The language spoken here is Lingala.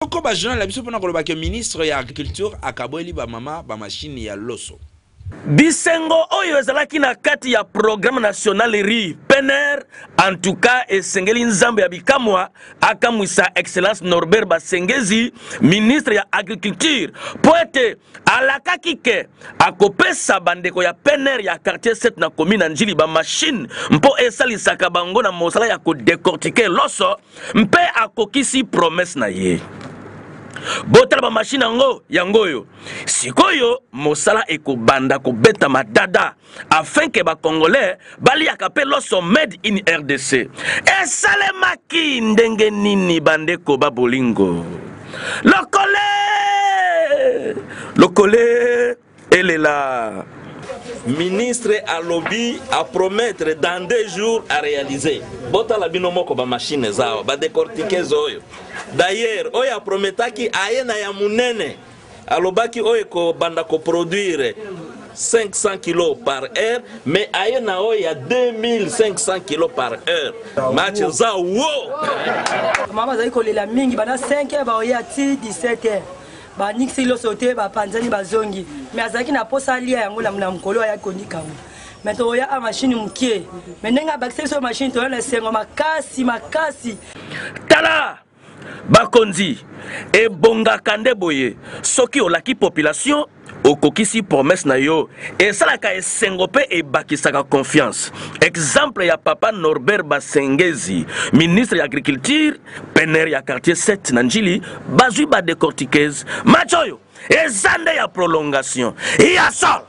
Tokoba journal na biso mpona koloba ke ministre ya agriculture akabweli ba mama ba machine ya loso. Bisengo oyo ezalaki na kati ya programme national riz PNR, en tout cas esengeli Nzambe ya bikamwa akamwisa Excellence Norbert Basengezi, ministre ya agriculture, mpo ete alakaki ke akopesa bandeko ya PNR ya quartier 7 na commune ya Ndjili ba machine mpo esalisaka bango na mosala ya kodecortiquer loso mpe akokisi promesse na ye. Botala ba machine yango yango oyo sikoyo mosala ekobanda kobetama dada afin ke ba congolais baliaka mpe loso made in rdc. Esalemaki ndenge nini bandeko ba bolingo? Lokole lokole elela. Ministre alobi a promettre dans 2 jours à réaliser. Botala bino moko ba machine eza awa, ba décortiqueuse oyo. D'ailleurs, oyo aprometaki aye na ya munene. Alobaki oyo ekobanda ko produire 500 kilos par heure, mais aye na oyo ya 2500 kilos par heure. Match eza wo! Mama azali kolela mingi banda 5 heures baoya ti 17 heures. Banikisi loso te, bapanzani bazongi, mais azalaki na posa alia yango na mokolo ayaki konika yango. Mais toya a machine mokie, mais ndenge abakisi biso machine toya na esengo makasi makasi. Tala bakonzi, ebongaka nde boye, soki olaki population okokisi promesse na yo, esalaka esengo mpe ebakisaka confiance. Exemple ya papa Norbert Basengezi, ministre ya agriculture, PNR ya quartier 7 na Ndjili, bazwi ba décortiqueuse. Match oyo eza nde ya prolongation ya sol.